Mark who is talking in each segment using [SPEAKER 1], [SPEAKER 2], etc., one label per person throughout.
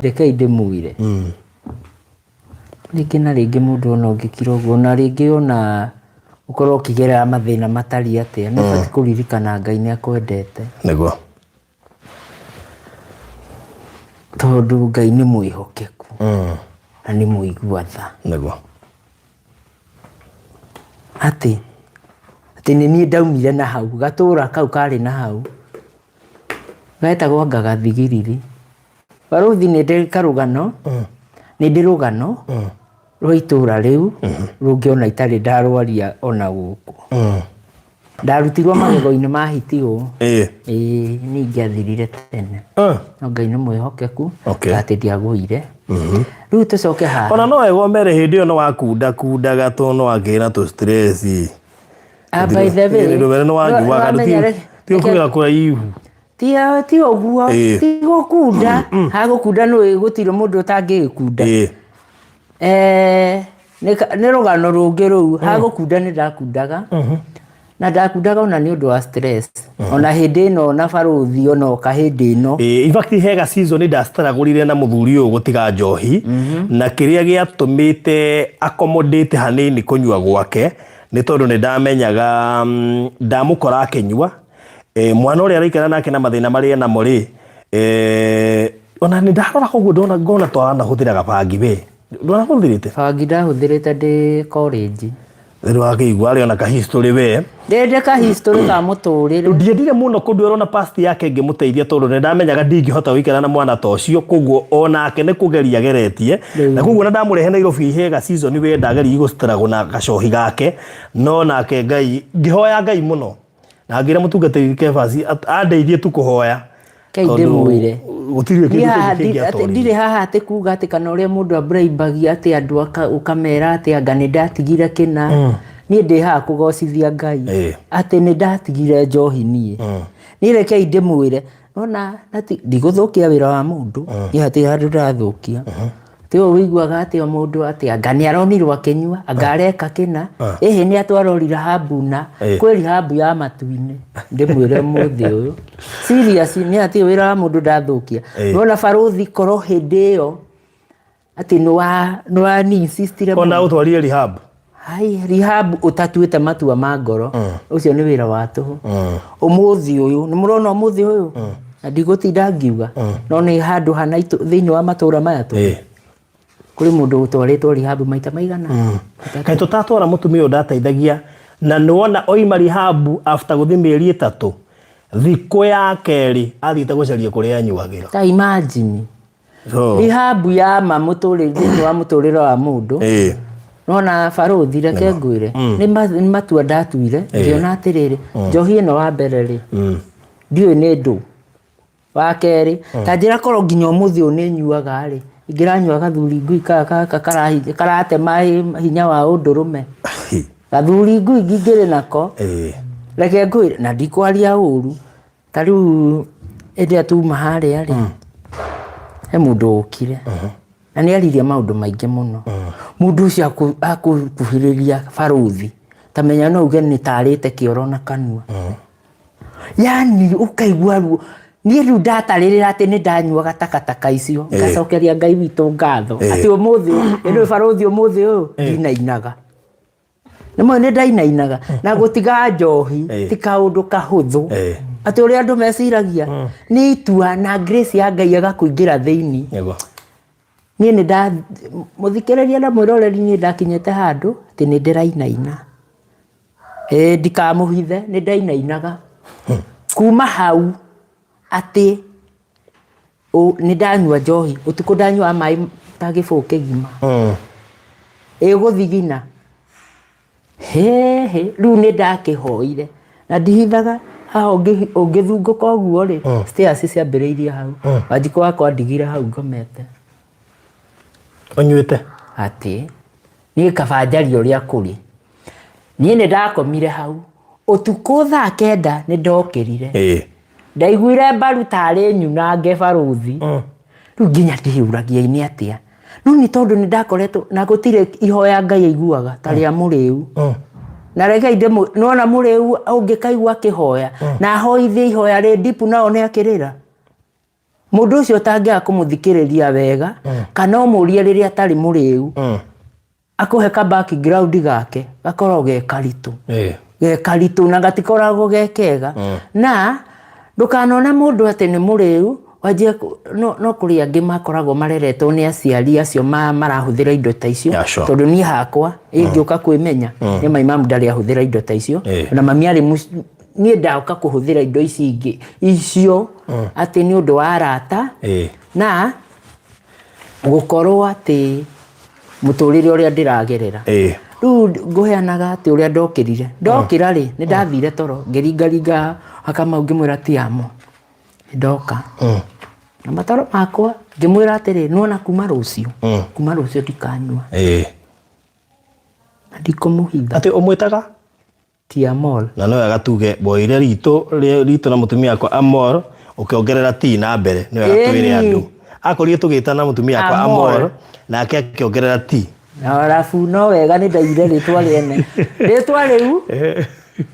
[SPEAKER 1] Rekei ndĩmwĩre. Rĩngĩ na rĩngĩ mũndũ ona ũngĩkira ũguo ona rĩngĩ ona ũkorwo ũkĩgerera mathĩna matariĩ atĩa, nĩ ũbatiĩ kũririkana Ngai nĩ akwendete.
[SPEAKER 2] Nĩguo.
[SPEAKER 1] Tondũ Ngai nĩ mwĩhokeku na nĩ mũigua tha.
[SPEAKER 2] Nĩguo.
[SPEAKER 1] Atĩ, atĩ nĩ niĩ ndaumire na hau, gatũra kau karĩ na hau, getagwo anga gathigiriri. Barũthi nĩ ndĩ karũgano, nĩ ndĩ rũgano rwa itũra rĩu rũngĩ ona itarĩ ndarwaria ona gũkũ. Ndarutirwo magego-inĩ ma hiti ũũ. Ĩĩ niĩ ingĩathirire tene. No Ngai nĩ mwĩhokeku atĩ ndiagũire. Rĩu tũcoke haha.
[SPEAKER 2] Ona no wega ũmere hĩndĩ ĩyo nĩ wakundakundaga tondũ nĩ wakĩrĩ na tũ stress.
[SPEAKER 1] Ah, by the way,
[SPEAKER 2] Nĩ wanyuaga
[SPEAKER 1] nĩwamenya rĩ-
[SPEAKER 2] ti ũkugĩra kũraihu.
[SPEAKER 1] Ti ti ũguo, ti gũkunda. Ha gũkunda nĩ gũtirĩ mũndũ ũtangĩgĩkunda. Eh, nĩ rũgano rũngĩ rũu. Ha gũkunda nĩ ndakundaga. Na ndakundaga ona nĩ ũndũ wa stress. Ona hĩndĩ ĩno ona barũthi ona oka hĩndĩ ĩno.
[SPEAKER 2] In fact hega season ndastragũrire na mũthuri ũyũ gũtiga njohi na kĩrĩa gĩatũmĩte accommodate hanini kũnyua gwake nĩ tondũ nĩ ndamenyaga ndamũkora akĩnyua mwana ũrĩa araikara nake na mathĩna marĩa enamo rĩ ona nĩ ndarora ũguo ndona ngona twanahũthĩraga bangi we ndwanahũthĩrĩte?
[SPEAKER 1] Bangi ndahũthĩrĩte ndĩ college.
[SPEAKER 2] Rĩu wakĩigua arĩ ona ka history we.
[SPEAKER 1] Ndĩ ka history ka mũtũrĩre.
[SPEAKER 2] Ndiendire mũno kũndwĩra ona past yake ngĩmũteithia tondũ nĩ ndamenyaga ndingĩhota gũikara na mwana ta ũcio koguo onake nĩ kũgeria ageretie na koguo ona ndamũrehe Nairobi hega season we ndageririe gũ struggle na gacohi gake no nake Ngai ngĩhoya Ngai mũno na ngĩra mũtungatĩri Kefas andeithie tu kũhoya.
[SPEAKER 1] Kei ndĩmwĩre.
[SPEAKER 2] Gũtirĩ
[SPEAKER 1] Niĩ
[SPEAKER 2] kĩndũ
[SPEAKER 1] haha
[SPEAKER 2] kĩngĩ
[SPEAKER 1] atĩ ndirĩ
[SPEAKER 2] kĩngĩatoririe.
[SPEAKER 1] haha atĩ kuga atĩ kana ũrĩa mũndũ abraibagia atĩ andũ ũkamera atĩ anga nĩ ndatigire kĩna. Niĩ ndĩ haha kũgocithia Ngai atĩ nĩ ndatigire njohi niĩ. Niĩ rekei ndĩmwĩre, nona ndigũthũkia wĩra wa mũndũ, niĩ hatirĩ handũ ndĩrathũkia. Ti ũũ ũiguaga atĩ o mũndũ atĩ anga nĩ aronirwo akĩnyua, anga areka kĩna, ĩhĩ nĩ atwarwo rehab na, kwĩ rehab ya matu-inĩ, ndĩmwĩre ũmũthĩ ũyũ. Serious nĩ atĩ wĩra wa mũndũ ndathũkia. Nĩwona barũthi korwo hĩndĩ ĩyo atĩ nĩ wa ni insist-ire
[SPEAKER 2] Ona
[SPEAKER 1] mũno.
[SPEAKER 2] ũtwarire rehab.
[SPEAKER 1] Hai, rehab ũtatuĩte matua ma ngoro, ũcio nĩ wĩra wa tũhũ. Ũmũthĩ ũyũ, nĩ mũrona ũmũthĩ ũyũ? Na ndigũtinda ngiuga, no nĩ handũ hana thĩinĩ wa matũra maya tũrĩ. Kũrĩ mũndũ ũtwarĩtwo rehab maita maigana? Matatũ.
[SPEAKER 2] Kaĩ tũtatwara mũtumia ũyũ ndateithagia na nĩwona oima rehab after gũthiĩ mĩeri 3 thikũ ya kerĩ athiĩte gũcaria kũrĩa anyuagĩra.
[SPEAKER 1] Ta imagine.
[SPEAKER 2] So,
[SPEAKER 1] Rehab ya ma mũtũrĩre thĩinĩ wa mũtũrĩre wa mũndũ. Nona barũthi reke ngwĩre nĩ matua ndatuire ngĩona atĩrĩrĩ njohi ĩno wa mbere rĩ ndiũĩ nĩ ndũ wa kerĩ ta njĩra korwo nginya ũmũthĩ ũyũ nĩ nyuaga rĩ ingĩranyua gathuri ngui gaka karatema hinya wa ũndũrũme gathuri ngui ngingĩrĩ nako reke ngwĩre na ndikwaria ũru. Ta rĩu hĩndĩ ĩrĩa tuma harĩa rĩ, he mũndũ ũkire na nĩ aririe maũndũ maingĩ mũno. Mũndũ ũcio akũkuhĩrĩria barũthi ta menya no uge nĩ ta arĩte kĩoro na kanua. Yaani ũkaigua ruo. Niĩ rĩu ndatarĩrĩra atĩ nĩ ndanyuaga takataka icio, ngacokeria Ngai witũ ngatho atĩ ũmũthĩ ũyũ, nĩ ndũĩ barũthi ũmũthĩ ũyũ ndinainaga. Nĩ mũĩ nĩ ndainainaga na gũtiga njohi ti kaũndũ kahũthũ atĩ ũrĩa andũ meciragia nĩ itua na grace ya Ngai ĩgakũingĩra thĩinĩ. Niĩ nĩ nda mũthikĩrĩria na mwĩroreri niĩ ndakinyĩte handũ atĩ nĩ ndĩrainaina. Ĩĩ ndikamũhithe nĩ ndainainaga. Kuma hau atĩ Nĩ ndanyua njohi, ũtukũ ndanyuaga maĩ ta gĩbũyũ kĩgima. Ĩgũthigina. Hĩhĩ, rĩu nĩ ndakĩhoire. Na ndihithaga, haha ũngĩthungũka ũguo rĩ, stairs ciambĩrĩirie hau. Wanjikũ wakwa andigire hau ngomete.
[SPEAKER 2] Ũnyuĩte?
[SPEAKER 1] Atĩ, niĩ kaba njarie ũrĩa kũrĩ. Niĩ nĩ ndakomire hau. Ũtukũ thaa kenda nĩ ndokĩrire. Ndaiguire mbaru tarĩ nyunange barũthi. Rĩu nginya ndĩyũragia nĩ atĩa. No nĩ tondũ nĩ ndakoretwo na gũtirĩ ihoya Ngai aiguaga ta rĩa mũrĩu. Na rekei ndĩmwĩre, nĩwona mũrĩu ũngĩkaigua akĩhoya na ahoithie ihoya rĩ deep na one akĩrĩra. Mũndũ ũcio ũtangĩaga kũmũthikĩrĩria wega, kana ũmũrie rĩrĩa atarĩ mũrĩu, akũhe ka background gake gakoragwo ge karitũ. Ge karitũ na gatikoragwo ge kega. Na ndũkanone mũndũ atĩ nĩ mũrĩu wanjie no, no kũrĩ angĩ makoragwo mareretwo nĩ aciari acio marahũthĩra indo ta icio.
[SPEAKER 2] Yeah, sure.
[SPEAKER 1] Tondũ niĩ hakwa ingĩũka kwĩmenya nĩ my mom ndarĩ ahũthĩra indo ta icio. Na mami arĩ niĩ ndoka kũhũthĩra indo ici ingĩ icio atĩ nĩ ũndũ wa arata na gũkorwo atĩ mũtũrĩre ũrĩa ndĩragerera. Rĩu ngũheanaga atĩ ũrĩa ndokĩrire. Ndokĩra rĩ, nĩ ndathire toro, ngĩringaringa Kamau ngĩmwĩra ti amo, ndoka. Na matoro makwa ngĩmwĩra atĩrĩ, nĩwona kuma rũciũ, kuma rũciũ ndikanyua. Na ndikũmũhitha.
[SPEAKER 2] Atĩ ũmwĩtaga?
[SPEAKER 1] Ti Amol.
[SPEAKER 2] Na no wega tuge woire ritũ ritũ na mũtumia wakwa Amol ũkĩongerera T na mbere nĩ wega twĩre andũ. Akorire tũgĩtana mũtumia wakwa Amol nake akĩongerera T.
[SPEAKER 1] Na arabu no wega nĩ ndaigire rĩtwa rĩene. Rĩtwa rĩu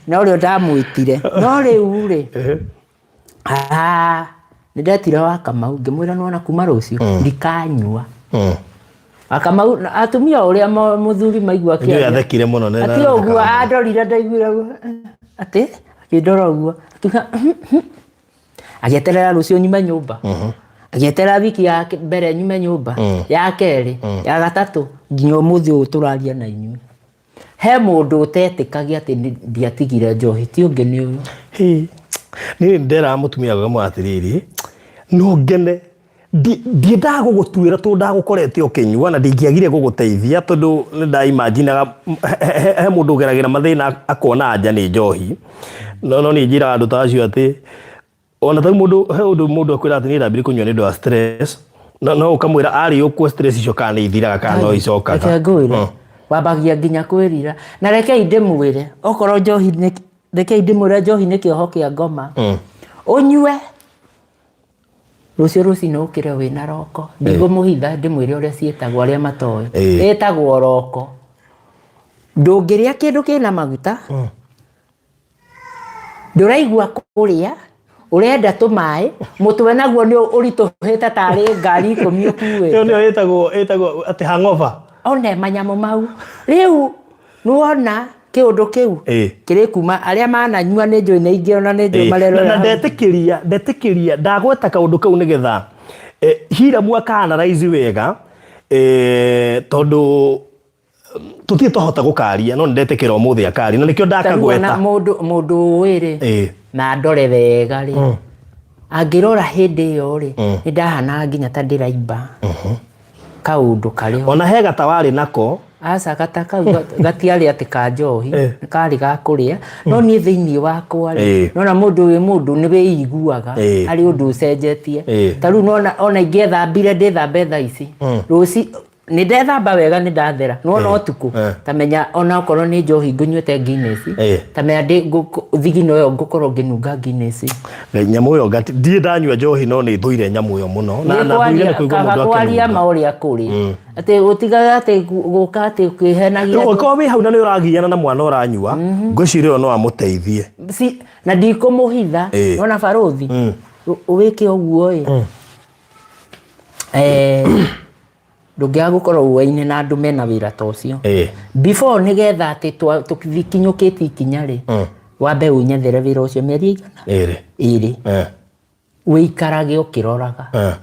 [SPEAKER 1] no rĩo ndamwĩtire. No rĩu rĩ, nĩ ndetire wa Kamau ngĩmwĩra nĩwona kuma rũciũ ndikanyua. Wa Kamau atumia ũrĩa mũthuri maigua
[SPEAKER 2] akĩaria. Nĩ athekire mũno.
[SPEAKER 1] Ati ũguo andorire ndaiguire atĩ akĩndora ũguo akiuga agĩeterera rũciũ nyume nyũmba. Agĩeterera wiki ya mbere nyume nyũmba, ya kerĩ, ya gatatũ nginya ũmũthĩ ũyũ tũraria na inyuĩ. He mũndũ ũtetĩkagia atĩ ndiatigire njohi, ti ũngĩ nĩ ũyũ.
[SPEAKER 2] Niĩ nderaga mũtumia wakwa atĩrĩrĩ, no ngene ndiendaga gũgũtuĩra tondũ ndagũkorete ũkĩnyua na ndingĩagire gũgũteithia tondũ nĩ ndaimaginaga he mũndũ ũgeragĩra mathĩna akona anja nĩ njohi. No niĩ njĩraga andũ ta acio atĩ ona ta mũndũ he ũndũ mũndũ akwĩra atĩ niĩ ndambire kũnyua nĩ ũndũ wa stress, no ũkamwĩra arĩ ũkuo stress icio kana nĩ ithiraga kana no icokaga.
[SPEAKER 1] Reke ngwĩre, wambagia nginya kwĩrira. Na rekei ndĩmwĩre, okorwo njohi nĩ, rekei ndĩmwĩre njohi nĩ kĩoho kĩa ngoma. Ũnyue rũciũ rũcinĩ ũkĩre wĩna roko. Ndigũmũhitha ndĩmwĩre ũrĩa ciĩtagwo arĩa matoĩ. Ĩtagwo roko. Ndũngĩrĩa kĩndũ kĩna maguta, ndũraigua kũrĩa, ũrenda tũmaĩ, mũtwe naguo nĩ ũritũhĩte tarĩ ngari 10 ũkuĩte.
[SPEAKER 2] Ĩyo nĩyo ĩtagwo atĩ hangover.
[SPEAKER 1] One manyamũ mau. Rĩu nĩwona kĩũndũ kĩu kĩrĩ kuma arĩa mananyua nĩ njũĩ na ingĩ ona nĩ njũĩ marerorera.
[SPEAKER 2] Na ndetĩkĩria ndagweta kaũndũ kau nĩgetha Hiram aka analyze wega tondũ tũtirĩ twahota gũkaria no nĩndetĩkĩra ũmũthĩ akaria na nĩkĩo ndakagweta.
[SPEAKER 1] Mũndũ ũĩ rĩ na ndore wega rĩ angĩrora hĩndĩ ĩyo rĩ nĩ ndahanaga nginya ta ndĩraimba kaũndũ karĩ ho.
[SPEAKER 2] Ona he gata warĩ nako.
[SPEAKER 1] Aca gata kau gatiarĩ atĩ ka njohi, karĩ ga kũrĩa no niĩ thĩinĩ wakwa rĩ nona mũndũ wĩ mũndũ nĩ wĩiguaga harĩ ũndũ ũcenjetie. Ta rĩu nona ona ingĩethambire ndĩthambe thaa ici rũci nĩ ndethamba wega nĩ ndathera nona ũtukũ ta menya ona okorwo nĩ njohi ngũnyuĩte Guinness ta menya thigino ĩyo ngũkorwo ngĩnunga Guinness.
[SPEAKER 2] Nyamũ ĩyo ngati ndirĩ ndanyua njohi no nĩ thũire nyamũ ĩyo mũno
[SPEAKER 1] na thũire nĩ kũigua mũndũ akĩnunga. Kwaria ma ũrĩa kũrĩ atĩ gũtigaga atĩ gũka atĩ ũkĩhenagia.
[SPEAKER 2] Ũngĩkorwo wĩ hau na nĩ ũragiana na mwana ũranyua ngwĩciria ũyũ no amũteithie.
[SPEAKER 1] Na ndikũmũhitha nona barũthi wĩke ũguo ĩ ndũngĩaga gũkorwo ũaine na andũ mena wĩra ta ũcio. Before nĩgetha atĩ tũkinyũkĩtie ikinya rĩ, wambe ũnyethere wĩra ũcio mĩeri ĩigana? Ĩrĩ. Wĩikarage ũkĩroraga.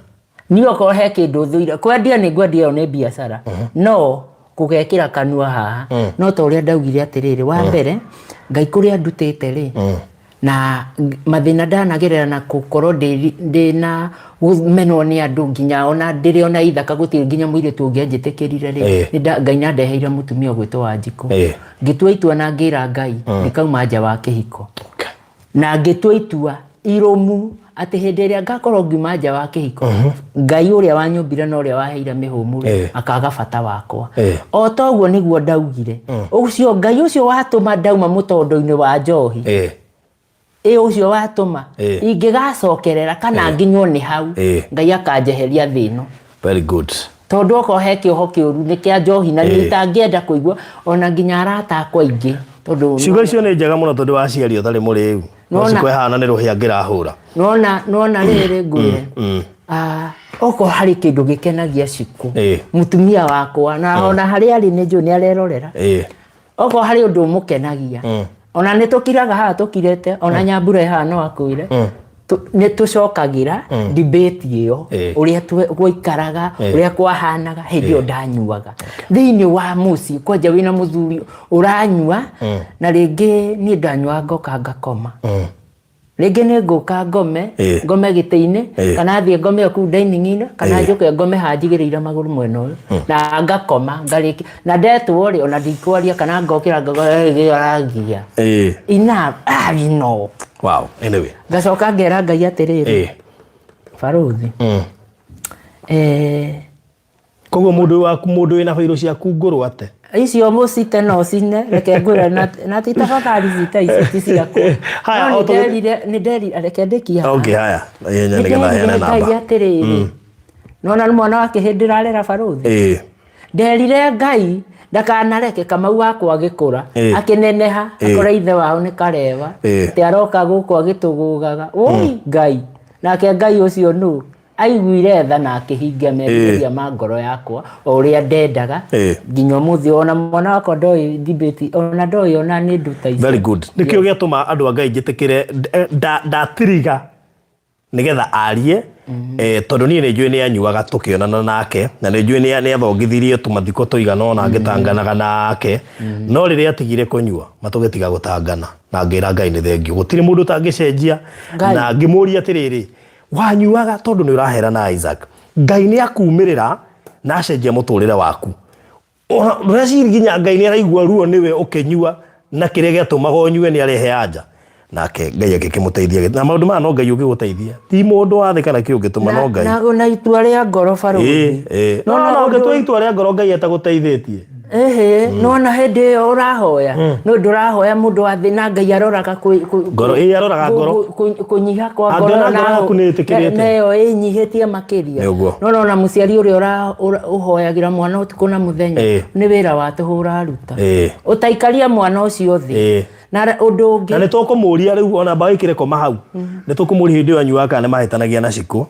[SPEAKER 1] Niĩ okorwo he kĩndũ thũire, kwendia nĩ ngwendia ĩyo nĩ biacara, no kũgekĩra kanua haha, no ta ũrĩa ndaugire atĩrĩrĩ, wa mbere, Ngai kũrĩa andutĩte rĩ, na mathĩna ndanagerera na gũkorwo ndĩna kũmenwo nĩ andũ nginya ona ndĩrĩ ona ithaka gũtirĩ nginya mũirĩtu ũngĩ anjĩtĩkĩrire rĩ, Ngai nĩ andeheire mũtumia ũgwĩtwo Wanjikũ. Ngĩtua itua na ngĩra Ngai ndikauma nja wa kĩhiko. Na ngĩtua itua irũmu atĩ hĩndĩ ĩrĩa ngakorwo ngiuma nja wa kĩhiko, Ngai ũrĩa wanyũmbire na ũrĩa waheire mĩhũmũ rĩ, akaga bata wakwa. O ta ũguo nĩguo ndaugire. Ũcio Ngai ũcio watũma ndauma mũtondo-inĩ wa njohi, ĩ ũcio watũma ingĩgacokerera kana nginywo nĩ hau, Ngai akanjeheria thĩ ĩno.
[SPEAKER 2] Very good.
[SPEAKER 1] Tondũ okorwo he kĩoho kĩũru nĩ kĩa njohi na niĩ itangĩenda kũigua ona nginya arata akwa aingĩ tondũ
[SPEAKER 2] Ciugo icio nĩ njega mũno tondũ waciaria ũtarĩ mũrĩu. No
[SPEAKER 1] Nĩwona-
[SPEAKER 2] Cikũ ĩhana nĩ rũhĩa ngĩrahũra.
[SPEAKER 1] Nona nona rĩrĩ ngwĩre, okorwo harĩ kĩndũ gĩkenagia Cikũ, mũtumia wakwa, na ona harĩa arĩ nĩ njũĩ nĩ arerorera, okorwo harĩ ũndũ ũmũkenagia, ona nĩ tũkiraga haha tũkirĩte, ona Nyambura ĩ haha no akwĩre, nĩ tũcokagĩra debate ĩyo, ũrĩa gwaikaraga, ũrĩa kwahanaga hĩndĩ ĩyo ndanyuaga thĩinĩ wa mũciĩ. Kwanja wĩna mũthuri ũranyua, na rĩngĩ niĩ ndanyuaga ngoka ngakoma, rĩngĩ nĩ ngũka ngome, ngome gĩtĩ-inĩ, kana thiĩ ngome o kũu dining-inĩ, kana njũke ngome haha njigĩrĩire magũrũ mwena ũyũ, na ngakoma ngarĩkia, na ndetwo rĩ, ona ndikwaria, kana ngokĩra ngagia enough, ah, you know.
[SPEAKER 2] Wow. Anyway.
[SPEAKER 1] Ngacoka ngera Ngai atĩrĩrĩ, barũthi,
[SPEAKER 2] Koguo mũndũ waku, mũndũ wĩna bairũ ciaku ngũrũ ate?
[SPEAKER 1] Icio mũcite no cine, reke ngwĩre, na ti tafadhali cite ici ti ciakwa.
[SPEAKER 2] Haya,
[SPEAKER 1] no
[SPEAKER 2] o
[SPEAKER 1] nĩ nderire, nĩ nderire, reke ndĩkie haha.
[SPEAKER 2] Okay, haya. Ihenya nĩgetha
[SPEAKER 1] nĩ
[SPEAKER 2] heane
[SPEAKER 1] nderire Ngai
[SPEAKER 2] namba.
[SPEAKER 1] atĩrĩrĩ, nona nĩ mwana wa kĩhĩ ndĩrarera, barũthi. Nderire Ngai ndakanareke Kamau wakwa agĩkũra, akĩneneha, akore ithe wao nĩ kareba, atĩ aroka gũkũ agĩtũgũgaga, ũi Ngai. Nake Ngai ũcio nũ aiguire tha na akĩhingia merirĩria ma ngoro yakwa o ũrĩa ndendaga, nginya ũmũthĩ ona mwana wakwa ndoĩ debate, ona ndoĩ ona nĩ nduta icio.
[SPEAKER 2] Very good. Nĩkĩo gĩatũma andũ a Ngai njĩtĩkĩre ndatiriga nĩgetha arie, tondũ niĩ nĩ njũĩ nĩ anyuaga tũkĩonana nake, na nĩ njũĩ nĩ athongithirie tũmathiko tũigana ũna ngĩtanganaga nake, no rĩrĩa atigire kũnyua matũgĩtiga gũtangana, na ngĩra Ngai nĩ thengiũ, gũtirĩ mũndũ ũtangĩcenjia.
[SPEAKER 1] Ngai.
[SPEAKER 2] Na ngĩmũria atĩrĩrĩ, wanyuaga tondũ nĩ ũrahera na Isaac, Ngai nĩ akumĩrĩra na acenjia mũtũrĩre waku. Ona ndũreciria nginya Ngai nĩ araigua ruo nĩwe ũkĩnyua, na kĩrĩa gĩatũmaga ũnyue nĩ arehe anja. Nake Ngai agĩkĩmũteithia, na maũndũ maya no Ngai ũngĩgũteithia, ti mũndũ wa thĩ kana kĩ ũngĩtũma, no Ngai.
[SPEAKER 1] Na itua rĩa ngoro, barũthi.
[SPEAKER 2] No
[SPEAKER 1] No,
[SPEAKER 2] no
[SPEAKER 1] ũndũ-
[SPEAKER 2] ũngĩtua itua rĩa ngoro Ngai atagũteithĩtie.
[SPEAKER 1] Ĩhĩ, nona hĩndĩ ĩyo ũrahoya no ndũrahoya mũndũ wa thĩ, na Ngai aroraga
[SPEAKER 2] Ngoro, ĩĩ, aroraga ngoro.
[SPEAKER 1] Kũnyiha kwa
[SPEAKER 2] Angĩona
[SPEAKER 1] ngoro
[SPEAKER 2] ngoro yaku nĩ ĩtĩkĩrĩte.
[SPEAKER 1] Na ĩyo ĩnyihĩtie makĩria.
[SPEAKER 2] Nĩ ũguo.
[SPEAKER 1] No nona mũciari ũrĩa ũhoyagĩra mwana ũtukũ na mũthenya, nĩ wĩra wa tũhũ ũraruta, ũtaikaria mwana ũcio thĩ. Na ũndũ ũngĩ,
[SPEAKER 2] Na nĩ tũkũmũria rĩu, ona mbaũ ĩkĩre koma hau, nĩ tũkũmũria hĩndĩ ĩyo anyuaga kana nĩ mahĩtanagia na Cikũ.